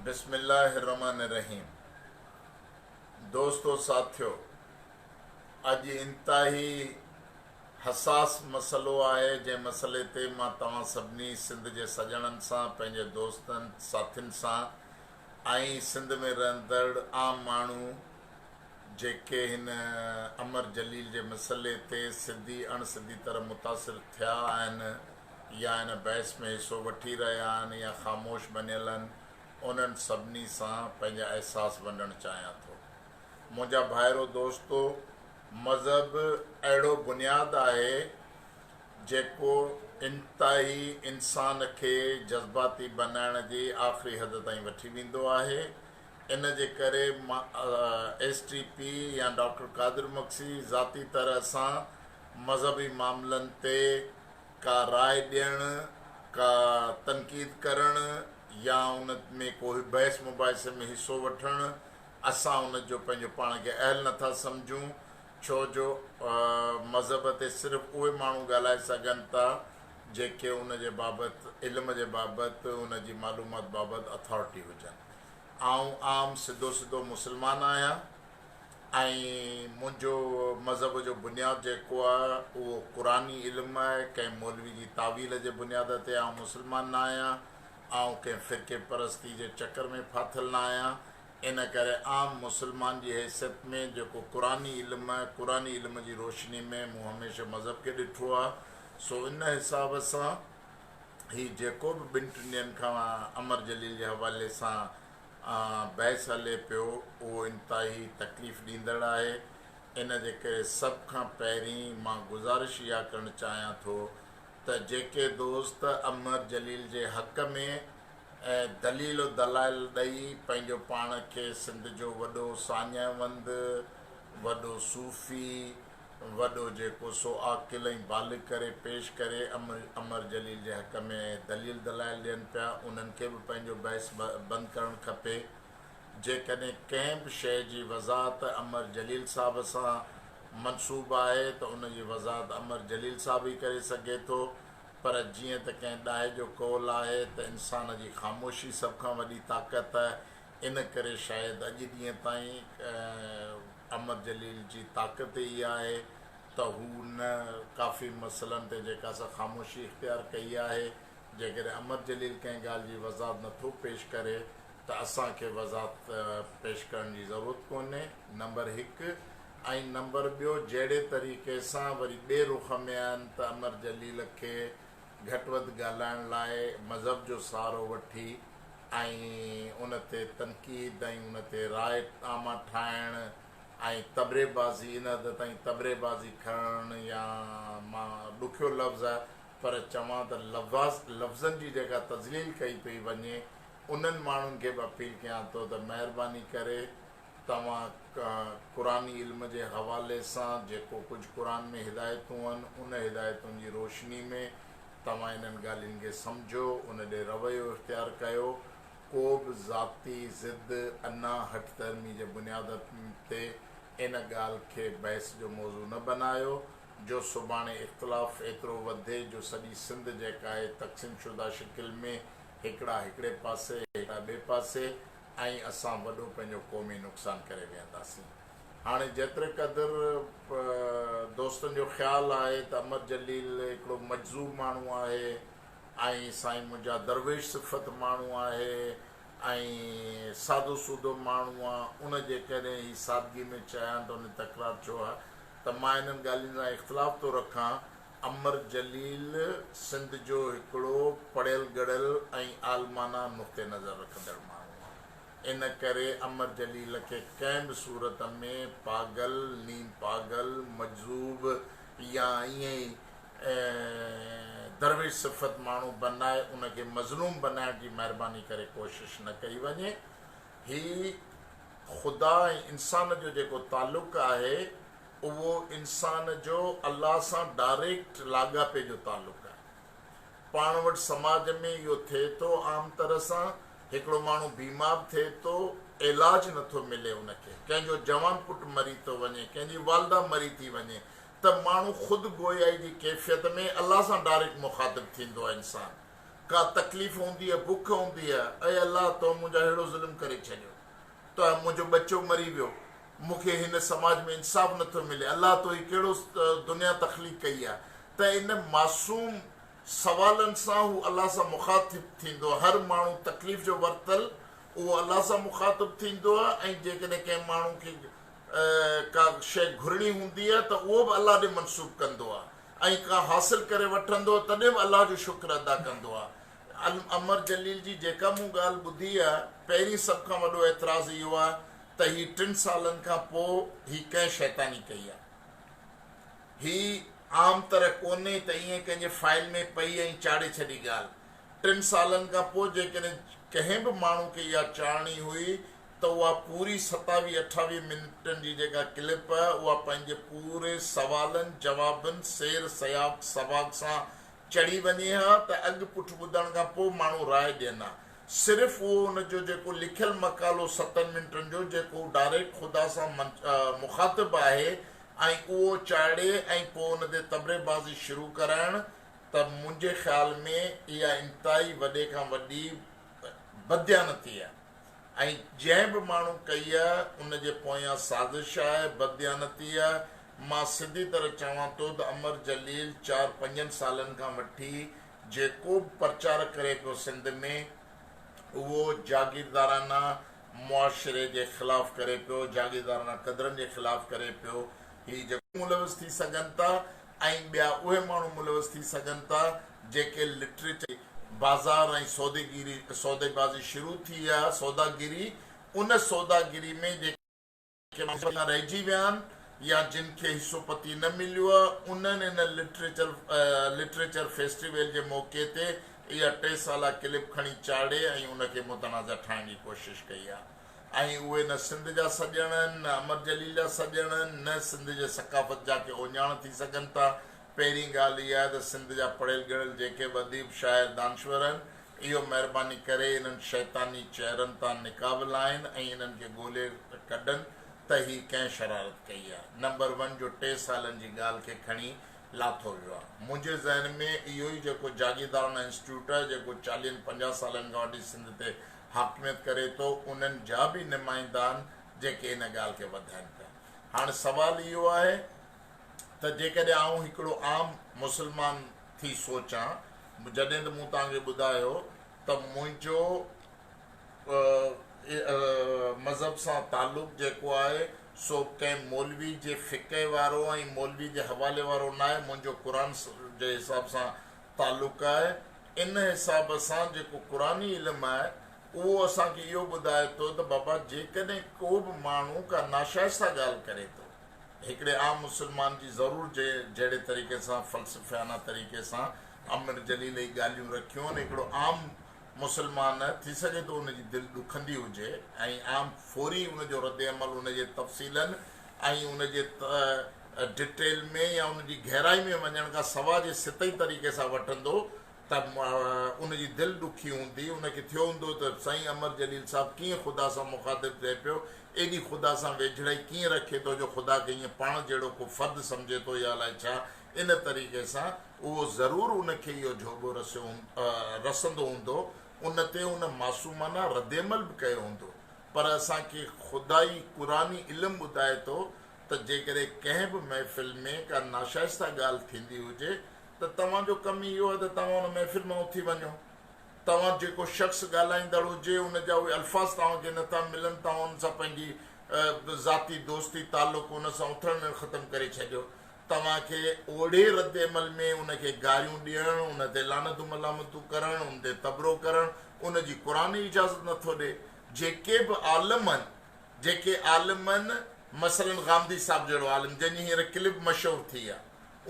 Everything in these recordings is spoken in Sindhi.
بسم الله الرحمن الرحيم دوستو ساٿيو اڄ انتهائي حساس مسئلو آهي جنهن مسئلي تي مان توهان سڀني سنڌ جي سڄڻن سان پنهنجي دوستن ساٿين سان ۽ سنڌ ۾ رهندڙ عام ماڻهو جيڪي هن امر جليل جي مسئلي تي سڌي اڻ سڌي طرح متاثر ٿيا آهن يا ان بحث ۾ حصو وٺي رهيا آهن يا خاموش بنيل آهن، انهن سڀني سان پنهنجا احساس ونڊڻ چاهيان ٿو. منهنجا ڀائرو دوستو! مذهب اهڙو بنياد آهي، جيڪو انتهائي انسان کي جذباتي بنائڻ جي آخري حد تائين وٺي ويندو آهي. ان جي ڪري مان ايس ٽي پي يا ڊاڪٽر قادر مگسي ذاتي طرح سان مذهبي معاملن تي ڪا راء ڏيڻ، ڪا تنقيد ڪرڻ يا ان ۾ ڪو بحث مباحثي ۾ حصو وٺڻ اسان ان جو پنهنجو پاڻ کي اهل نه ٿا سمجهون ڇو جو مذهب تي صرف اهي ماڻهو ڳالهائي سگهن ٿا جيڪي ان جي بابت علم جي بابت ان جي معلومات بابت اٿارٽي هجن. آئون عام سڌو سڌو مسلمان آهيان. ۽ منهنجو مذهب جو بنياد جيڪو آهي اهو قرآني علم آهي، ڪنهن مولوي جي تاويل جي بنياد تي آئون مسلمان نه آهيان، آئون ڪنهن فرقي پرستي جي چڪر ۾ ڦاٿل نه آهيان، ان ڪري عام مسلمان جي حيثيت ۾ جيڪو قرآني علم آهي، قرآني علم جي روشني ۾ مون هميشه مذهب کي ڏٺو آهي، سو ان حساب سان هي جيڪو به ٻن ٽن ڏينهن کان امر جليل جي حوالي سان بحث هلي پيو اهو انتهائي تڪليف ڏيندڙ آهي ان جي ڪري سڀ کان پهرين مان گذارش اها ڪرڻ چاهيان ٿو ته جيڪي دوست امر جليل جي حق ۾ دليل و دلائل ڏئي پنهنجو پاڻ کي سنڌ جو وڏو ساڃاهه وند وڏو صوفي وڏو جيڪو سو عاقل ۽ بالغ ڪري پيش ڪري امر جليل جي حق ۾ دليل دلائل ڏين پيا انهن کي به پنهنجو بحث بند ڪرڻ کپي. جيڪڏهن ڪنهن به شيء جي وضاحت امر جليل صاحب سان منسوب آهي ته ان جي وضاحت امر جليل صاحب ئي ڪري سگهي ٿو پر جيئن ته ڪنهن ڏاهي جو قول آهي ته انسان جي خاموشي سڀ کان وڏي طاقت آهي ان ڪري شايد اڄ ڏينهن تائين امر جليل جي طاقت ئي آهي ته هو نه ڪافي مسئلن تي جيڪا سا خاموشي اختيار ڪئي آهي، جيڪڏهن امر جليل ڪنهن ڳالهه جي وضاحت نه ٿو پيش ڪري ته اسان کي وضاحت پيش ڪرڻ جي ضرورت ڪونهي، نمبر هڪ ۽ نمبر ٻيو جهڙي طريقي سان وري ٻئي رخ ۾ آهن ته امر جليل کي گهٽ وڌ ڳالهائڻ لاء مذهب جو سهارو وٺي ۽ ان تي تنقيد ۽ ان تي راء عامه ٺاهڻ ۽ تبري بازي ان حد تائين تبري بازي کڻڻ يا مان ڏکيو لفظ آهي پر چوان ته لفظ لفظن جي جيڪا تذليل ڪئي پئي وڃي انهن ماڻهن کي به اپيل ڪيان ٿو ته مهرباني ڪري توهان قرآني علم جي حوالي سان جيڪو ڪجهه قرآن ۾ هدايتون آهن ان هدايتن جي روشني ۾ توهان انهن ڳالهين کي سمجهو ان ڏي رويو اختيار ڪيو ڪو به ذاتي ضد انا هٺ ڌرمي جي بنياد تي ان ڳالهه کي بحث جو موضوع نه بنايو جو سڀاڻي اختلاف ايترو وڌي جو سڄي سنڌ جيڪا آهي تقسيم شده شڪل ۾ هڪڙا هڪڙي پاسي هڪڙا ٻئي پاسي ۽ اسان وڏو پنهنجو قومي نقصان ڪري ويهنداسين. هاڻي جيتري قدر دوستن جو خيال آهي ته امر جليل هڪڙو مجذوب ماڻهو آهي ۽ سائين منهنجا درويش صفت ماڻهو آهي ۽ سادو سودو ماڻهو آ ان جيڪڏهن هي سادگي ۾ چيان ته ان تڪرار ڇو آهي ته مان انهن ڳالهين سان اختلاف ٿو رکان امر جليل سنڌ جو هڪڙو پڙهيل ڳڙهيل ۽ عالمانه نقطه نظر رکندڙ ماڻهو آهي. ان ڪري امر جليل کي ڪنهن به صورت ۾ پاڳل، نيم پاڳل، مجذوب يا ائين ئي درويش صفت ماڻهو بنائي ان کي مظلوم بنائڻ جي مهرباني ڪري ڪوشش نه ڪئي وڃي. هي خدا ۽ انسان جو جيڪو تعلق آهي اهو انسان جو الله سان ڊائريڪٽ لاڳاپي جو تعلق آهي. پاڻ وٽ سماج ۾ اهو ٿئي ٿو عام طرح سان هڪڙو ماڻهو بيمار ٿئي ٿو علاج نه ٿو ملي ان کي ڪنهن جو جوان پٽ مري ٿو وڃي ڪنهن جي والده مري ٿي وڃي ته ماڻهو خود گويائي جي ڪيفيت ۾ الله سان ڊائريڪٽ مخاطب ٿيندو آهي انسان. ڪا تڪليف هوندي آهي، بک هوندي آهي، اي الله تو منهنجا ههڙو ظلم ڪري ڇڏيو، تو منهنجو ٻچو مري ويو، مون کي هن سماج ۾ انصاف نٿو ملي، الله تو هي ڪهڙو دنيا تخليق ڪئي آهي ته ان معصوم سوالن سان هو الله سان مخاطب ٿيندو آهي، هر ماڻهو تڪليف جو ورتل اهو الله سان مخاطب ٿيندو آهي ۽ جيڪڏهن ڪنهن ماڻهو کي ڪا شيء گهرڻي هوندي آهي ته اهو به الله ڏي منسوب ڪندو آهي ۽ ڪا حاصل ڪري وٺندو آهي تڏهن به الله جو شڪر ادا ڪندو آهي. امر جليل جي جيڪا مون ڳالهه ٻڌي آهي، پهرين سڀ کان وڏو اعتراض اهو آهي ته هي ٽن سالن کان پوء هي ڪنهن شيطاني ڪئي آهي. هي عام طرح ڪونهي ته ائين ڪنهن جي فائل ۾ پئي ۽ چاڙهي ڇڏي ڳالهه. ٽن سالن کان پوء جيڪڏهن ڪنهن به ماڻهو کي اها چاڙهڻي هئي ته اها پوري ستاويهه اٺاويهه منٽن جي جيڪا ڪلپ آهي اها پنهنجي پوري سوالن جوابن سير سياق سباق سان چڙهي وڃي ها ته اڳ پٺ ٻڌڻ کان پوء ماڻهو راء ڏين ها. صرف اهو ان جو جيڪو لکيل مقالو ستن منٽن جو جيڪو ڊائريڪٽ خدا سان مخاطب آهي ۽ اهو چاڙهي ۽ پوء ان تي تبري بازي شروع ڪرائڻ ته منهنجي خيال ۾ اها انتهائي وڏي کان وڏي بدديانتي آهي ۽ جنهن به ماڻهو ڪئي آهي ان جي پويان سازش آهي، بدديانتي آهي. مان سڌي طرح چوان ٿو ته امر جليل چار پنجن سالن کان وٺي جيڪو به پرچار ڪري پيو سنڌ ۾ اهو جاگيردارانه معاشري جي خلاف ڪري پيو، جاگيردارانه قدرن جي خلاف ڪري پيو، هي جيڪو. ملوث ٿي سگهن ٿا ۽ ٻيا اهي ماڻهو ملوث ٿي سگهن ٿا جيڪي لٽريچر. بازار ۽ سوديگيري سوديبازي شروع ٿي آهي، سوداگيري، ان سوداگيري ۾ جيڪي. ماڻهو رهجي ويا آهن يا جن کي حصو پتي نه مليو آهي، انهن ان لٽريچر لٽريچر فيسٽيول جي موقعي تي اها ٽي سالا ڪلپ کڻي چاڙهي ۽ ان کي متنازع ٺاهڻ جي ڪوشش ڪئي آهي ۽ اهي نه سنڌ جا سڄڻ آهن، نه امر جليل جا سڄڻ آهن، نه سنڌ جي ثقافت جا ڪي اهڃاڻ ٿي سگهن ٿا. پهرين ڳالهه اها آهي ته سنڌ جا پڙهيل ڳڙهيل جيڪي به اديب، شاعر، دانشور آهن، اهو مهرباني ڪري انهن شيطاني چهرن تان نقاب لاهين ۽ انهن کي ڳولي ڪڍن ته هي ڪنهن شرارت ڪئي آهي. نمبر ون جو ٽي سالن جي ڳالهه کي کڻي لاٿو ويو آهي. منهنجي ذهن ۾ اهو ئي جيڪو جاگيردارانه انسٽيٽيوٽ آهي جيڪو چاليهن پنجاهه سالن کان وٺي سنڌ تي حاڪميت ڪري ٿو انهن جا به نمائندا آهن جيڪي ان ڳالهه کي وڌائين پيا. هاڻ سوال اهو آهي ته جيڪڏهن آئون هڪڙو عام مسلمان ٿي سوچان، جڏهن ته مون توهان کي ٻڌايو ته منهنجو مذهب سان تعلق جيڪو آهي سو ڪنهن مولوي جي فقه وارو ۽ مولوي جي حوالي وارو ناهي، منهنجو قرآن جي حساب سان تعلق آهي. ان حساب سان جيڪو قرآني علم آهي اهو اسان کي اهو ٻڌائي ٿو ته بابا جيڪڏهن ڪو به ماڻهو ڪا ناشائسته ڳالهه ڪري ٿو، هڪڙي عام مسلمان جي ضرور جي جهڙي طريقي سان فلسفيانه طريقي سان امر جليل هي ڳالهيون رکيون آهن هڪڙو عام مسلمان ٿي سگهي ٿو ان جي دل ڏکندي هجي ۽ عام فوري ان جو رد عمل ان جي تفصيلن ۽ ان جي ڊٽيل ۾ يا ان جي گهرائي ۾ وڃڻ کان سوا جي سطحي طريقي سان وٺندو ته ان جي دل ڏکي هوندي، ان کي ٿيو هوندو ته سائين امر جليل صاحب ڪيئن خدا سان مخاطب ٿئي پيو، ايڏي خدا سان ويجهڙائي ڪيئن رکي ٿو جو خدا کي ائين پاڻ جهڙو ڪو فرد سمجهي ٿو يا الائي ڇا، ان طريقي سان اهو ضرور ان کي اهو جهوٻو رسيو رسندو هوندو، ان تي ان معصومانه ردعمل به ڪيو هوندو، پر اسان کي خدائي قرآني علم ٻڌائي ٿو ته جيڪڏهن ڪنهن به محفل ۾ ڪا ناشائسته ڳالهه ٿيندي هجي ته توهان جو ڪم اهو آهي ته توهان ان محفل مان اٿي وڃو. توهان جيڪو شخص ڳالهائيندڙ هجي ان جا اهي الفاظ توهان کي نه ٿا ملن، توهان ان سان پنهنجي ذاتي دوستي تعلق ان سان اٿڻ ويهڻ ختم ڪري ڇڏيو. توهان کي اوڙي رد عمل ۾ ان کي گاريون ڏيڻ، ان تي لعنتون ملامتون ڪرڻ، ان تي تبرو ڪرڻ ان جي قرآن ئي اجازت نه ٿو ڏي. جيڪي به عالم آهن، جيڪي عالم آهن مثلاً غامدي صاحب جهڙو عالم جنهن جي هينئر ڪلپ مشهور ٿي آهي،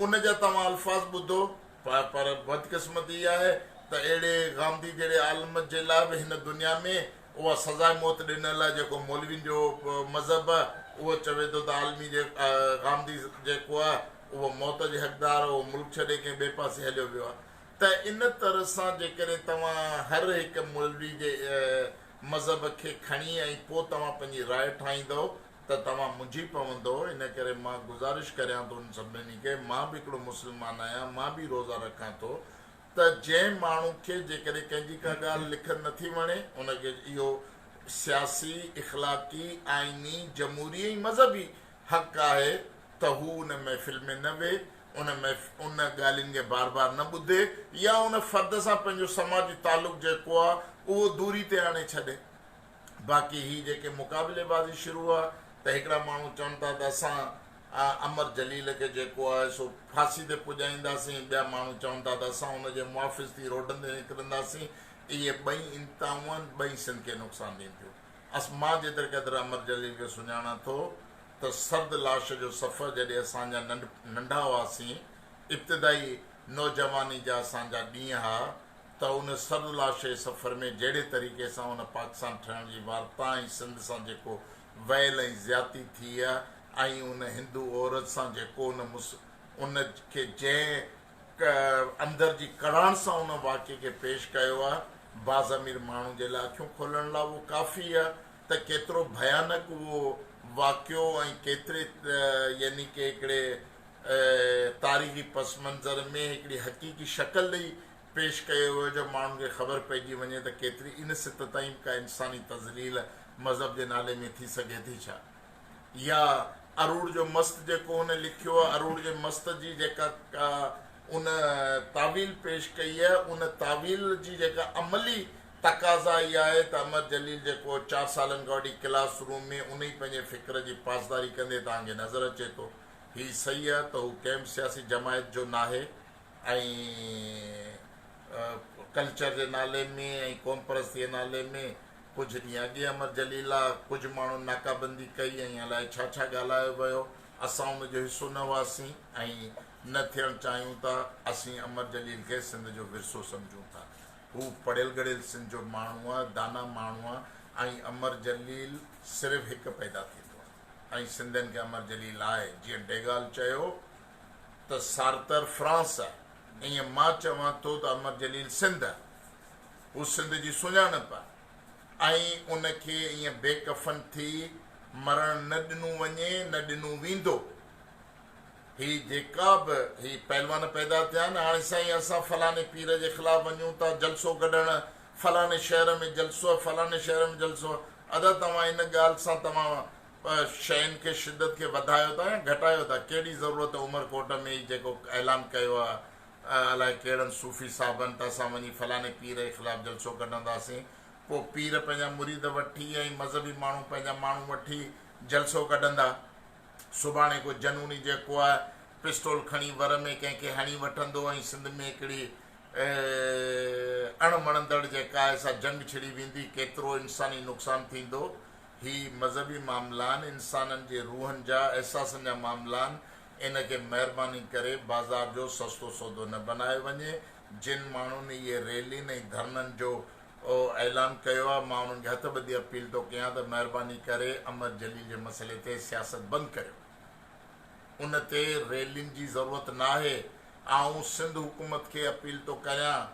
ان جا توهان الفاظ ٻڌو پر بدقسمتي اها آهي ته اهڙي غامدي جهڙي عالم جي لاء به هن دنيا ۾ اها سزاء موت ڏنل آهي جيڪو مولوين جو مذهب آهي اهو چوي ٿو ته عالمي جي غامدي جيڪو آهي اهو موت جي حقدار آهي اهو ملڪ ڇڏي ڪنهن ٻئي پاسي هليو ويو آهي ته ان طرح سان جيڪڏهن توهان هر هڪ مولوي جي مذهب کي کڻي ۽ پوء توهان پنهنجي راء ٺاهيندؤ ته توهان منجهي پوندؤ، ان ڪري مان گذارش ڪريان ٿو انهن سڀني کي، مان به هڪڙو مسلمان آهيان، مان به روزا رکان ٿو ته. ته جنهن ماڻهو کي جيڪڏهن ڪنهن جي ڪا ڳالهه لکت نٿي وڻي، ان کي اهو سياسي، اخلاقي، آئيني، جمهوري ۽ مذهبي حق آهي ته هو ان محفل ۾ نه ويهي، ان ان ڳالهين کي بار بار نه ٻڌي يا ان فرد سان پنهنجو سماجي تعلق جيڪو آهي اهو دوري تي آڻي ڇڏي. باقي هي جيڪي مقابلي بازي شروع آهي ته هڪڙا ماڻهو چون ٿا ته اسان امر جليل کي جيڪو آهي سو ڦاسي تي پڄائينداسين، ٻيا ماڻهو چون ٿا ته اسان ان جي محافظ ٿي روڊن تي نڪرنداسين. اهي ٻئي انتهائون آهن، ٻئي سنڌ کي نقصان ڏينديون. مان جيتري قدر امر جليل کي سڃاڻان ٿو ته سرد لاش جو سفر جڏهن اسان جا ننڍا هئاسين، ابتدائي نوجواني جا اسان جا ڏينهن ها ته ان سرد لاش جي سفر ۾ جهڙي طريقي سان ان پاڪستان ٺهڻ جي وارتا ۽ سنڌ سان جيڪو ويل ۽ زيادتي ٿي ۽ ان هندو عورت سان جيڪو ان ان کي جنهن اندر جي ڪڙاڻ سان ان واقعي کي پيش ڪيو آهي، باضمير ماڻهو جي لاء اکيون کولڻ لاء اهو ڪافي آهي ته ڪيترو ڀيانڪ اهو واقعو ۽ ڪيتري يعني ڪه هڪڙي تاريخي پس منظر ۾ هڪڙي حقيقي شڪل ڏئي پيش ڪيو ويو جو ماڻهن کي خبر پئجي وڃي ته ڪيتري ان سطح تائين به ڪا انساني تذليل مذهب جي نالي ۾ ٿي سگهي ٿي ڇا؟ يا اروڙ جو مست جيڪو هن لکيو آهي، اروڙ جي مست جي جيڪا ان تاويل پيش ڪئي آهي، ان تاويل جي جيڪا عملي تقاضا اها آهي ته امر جليل جيڪو چار سالن کان وٺي ڪلاس روم ۾ انهي پنهنجي فڪر جي پاسداري ڪندي توهان کي نظر اچي ٿو. هي صحيح آهي ته هو ڪنهن به سياسي جماعت جو ناهي ۽ ڪلچر جي نالي ۾ ۽ قومپرستي جي نالي ۾ ڪجهه ڏينهن اڳي امر جليل لا ڪجهه ماڻهن ناڪابندي ڪئي ۽ الائي ڇا ڇا ڳالهايو ويو. اسان ان جو حصو نه هئاسين ۽ نه ٿيڻ چاهيون ٿا. اسين امر جليل کي سنڌ جو ورثو سمجهون ٿا. هو پڙهيل ڳڙهيل سنڌ جو ماڻهو آهي، دانا ماڻهو آهي ۽ امر جليل صرف هڪ پيدا ٿيندو آهي ۽ سنڌين کي امر جليل آهي. جيئن ڊيگال چيو ته سارتر فرانس آهي، ائين مان چوان ٿو ته امر جليل سنڌ آهي. هو سنڌ جي سڃاڻپ آهي ۽ ان کي ائين بي ڪفن ٿي مرڻ نه ڏنو وڃي نه ڏنو ويندو. هي جيڪا به هي پهلوان پيدا ٿيا آهن هاڻي سائين اسان فلاني پير جي خلاف وڃون ٿا جلسو ڪڍڻ فلاني شهر ۾ جلسو آهي فلاني شهر ۾ جلسو آهي ادا توهان ان ڳالهه سان توهان شين کي شدت کي وڌايو ٿا يا گهٽايو ٿا ڪهڙي ضرورت عمرڪوٽ ۾ هي جيڪو اعلان ڪيو آهي الائي ڪهڙن صوفي صاحبن ته اسان وڃي فلاڻي پير جي خلاف جلسو ڪڍنداسين. پوء پير پنهنجا مريد وٺي ۽ مذهبي ماڻهو پنهنجا ماڻهو وٺي جلسو ڪڍندا. سڀاڻي ڪو جنوني جيڪو آهي پسٽول کڻي ور ۾ ڪنهن کي هڻي وٺندو ۽ سنڌ ۾ هڪڙي اڻ وڻندڙ جيڪا آهي سا جنگ ڇڙي ويندي. ڪيترو انساني نقصان ٿيندو. هي مذهبي معاملا آهن، انسانن جي روحن جا، احساسن جا معاملا آهن. ان کي مهرباني ڪري بازار جو سستو سودو نه بنايو وڃي، جن ماڻهن اهي ريلين ۽ ڌرڻن جو اعلان ڪيو آهي مان انهن کي هٿ ٻڌي اپيل ٿو ڪيان ته مهرباني ڪري امر جليل جي مسئلي تي سياست بند ڪريو، ان تي ريلين جي ضرورت ناهي، آئون سنڌ حڪومت کي اپيل ٿو ڪريان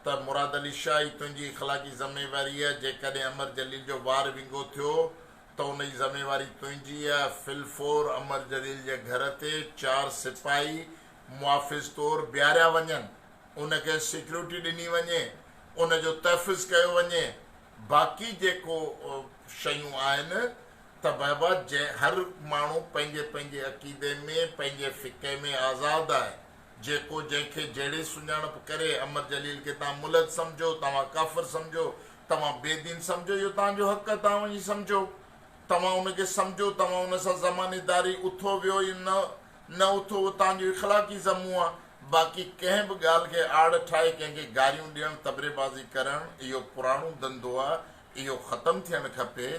ته مراد علي شاهه هي تنهنجي اخلاقي ذميواري آهي جيڪڏهن امر جليل جو وار ونگو ٿيو ته ان جي ذميواري تنهنجي آ، في الفور امر جليل جي گهر تي چار سپاهي محافظ طور بيهاريا وڃن، ان کي سيڪيورٽي ڏني وڃي، ان جو تحفظ ڪيو وڃي، باقي جيڪو شيون آهن ته بابا جنهن هر ماڻهو پنهنجي پنهنجي عقيدي ۾ پنهنجي فقه ۾ آزاد آهي، جيڪو جنهن کي جهڙي سڃاڻپ ڪري، امر جليل کي توهان ملحد سمجهو، توهان ڪافر سمجهو، توهان بي دين سمجهو اهو توهان جو حق آهي توهان وڃي سمجهو توهان ان کي سمجهو توهان ان سان زماني داري اٿو ويهو يا نه نه اٿو اهو توهان جو اخلاقي ذمو آهي باقي ڪنهن به ڳالهه کي آڙ ٺاهي ڪنهن کي گاريون ڏيڻ تبري بازي ڪرڻ اهو پراڻو ڌنڌو آهي اهو ختم ٿيڻ کپي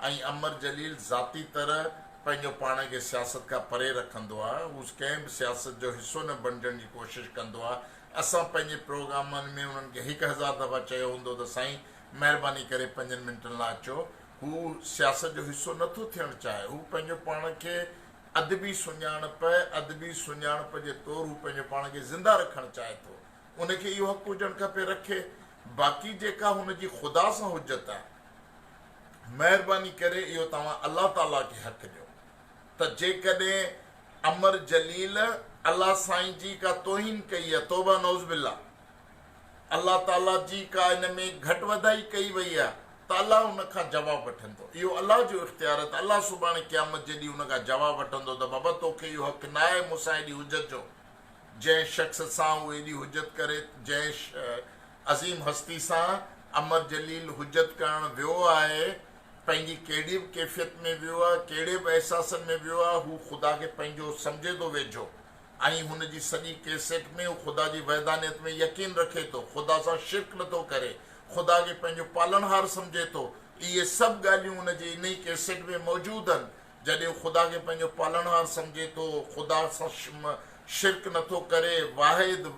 ۽ امر جليل ذاتي طرح پنهنجو پاڻ کي سياست کان پري رکندو آهي هو ڪنهن به سياست جو حصو نه بڻجڻ جي ڪوشش ڪندو آهي اسان پنهنجي پروگرامن ۾ انهن کي 1000 دفعا چيو هوندو ته سائين مهرباني ڪري پنجن منٽن لاء اچو. هو سياست جو حصو نه ٿو ٿيڻ چاهي. هو پنهنجو پاڻ کي ادبي سڃاڻپ، ادبي سڃاڻپ جي طور هو پنهنجو پاڻ کي زنده رکڻ چاهي ٿو. ان کي اهو حق هجڻ کپي، رکي. باقي جيڪا هن جي خدا سان حجت آهي، مهرباني ڪري اهو توهان الله تعاليٰ کي حق ڏيو ته جيڪڏهن امر جليل الله سائين جي ڪا توهين ڪئي آ توبه نعوذ بالله الله تعاليٰ جي ڪا ان ۾ گهٽ وڌائي ڪئي وئي آهي ته الله ان کان جواب وٺندو. اهو الله جو اختيار آهي ته الله سڀاڻي قيامت جي ڏينهن ان کان جواب وٺندو ته بابا توکي اهو حق نه آهي مون سان ايڏي حجت جو. جنهن شخص سان هو ايڏي حجت ڪري، جنهن عظيم هستي سان امر جليل حجت ڪرڻ ويو آهي، پنهنجي ڪهڙي به ڪيفيت ۾ ويو آهي، ڪهڙي به احساسن ۾ ويو آهي، هو خدا کي پنهنجو سمجهي ٿو ويجهو ۽ هن جي سڄي ڪيسيٽ ۾ هو خدا جي وحدانيت ۾ يقين رکي ٿو، خدا سان شرڪ نٿو ڪري، خدا کي پنهنجو پالڻهار سمجهي ٿو، اهي سڀ ڳالهيون هن جي انهي ڪيسيٽ ۾ موجود آهن. جڏهن هو خدا کي پنهنجو پالڻهار سمجهي ٿو، خدا سان شرڪ نٿو ڪري، واحد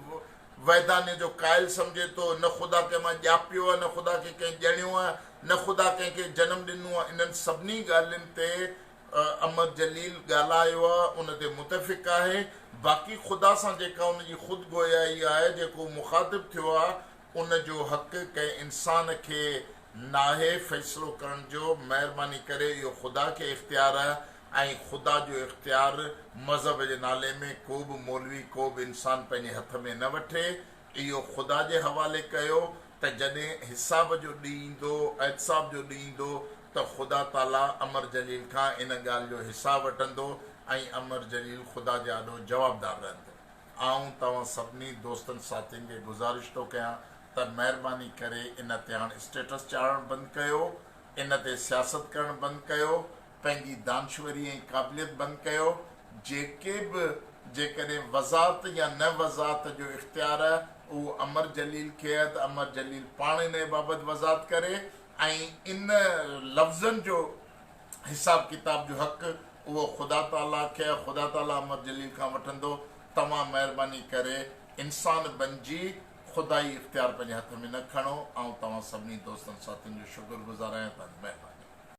وحدانيت جو قائل سمجهي ٿو، نه خدا ڪنهن مان ڄاپيو آهي، نه خدا کي ڪنهن ڄڻيو آهي، نه خدا ڪنهن کي جنم ڏنو آهي، انهن سڀني ڳالهين تي امر جليل ڳالهايو آهي، ان تي متفق آهي، باقي خدا سان جيڪا ان جي خود گويائي آهي، جيڪو هو مخاطب ٿيو آهي، ان جو حق ڪنهن انسان کي ناهي فيصلو ڪرڻ جو، مهرباني ڪري اهو خدا کي اختيار آهي ۽ خدا جو اختيار مذهب جي نالي ۾ ڪو به مولوي ڪو به انسان پنهنجي هٿ ۾ نه وٺي، اهو خدا جي حوالي ڪيو ته جڏهن حساب جو ڏينهن ايندو، احتساب جو ڏينهن ايندو ته خدا تعاليٰ امر جليل کان ان ڳالهه جو حساب وٺندو ۽ امر جليل خدا جي آڏو جوابدار رهندو. آئون توهان سڀني دوستن ساٿين کي گذارش ٿو ڪيان ته مهرباني ڪري ان تي هاڻ اسٽيٽس چاڙهڻ بند ڪيو، ان تي سياست ڪرڻ بند ڪيو، پنهنجي دانشوري ۽ قابليت بند ڪيو، جيڪي به جيڪڏهن وضاحت يا نه وضاحت جو اختيار آهي اهو امر جليل کي آهي ته امر جليل پاڻ انهي بابت وضاحت ڪري ۽ ان لفظن جو حساب ڪتاب جو حق اهو خدا تعاليٰ کي آهي، خدا تعاليٰ امر جليل کان وٺندو، توهان مهرباني ڪري انسان بنجي خدائي اختيار پنهنجي هٿ ۾ نه کڻو، آئون توهان سڀني دوستن ساٿين جو شڪر گذار آهيان، توهان جي مهرباني.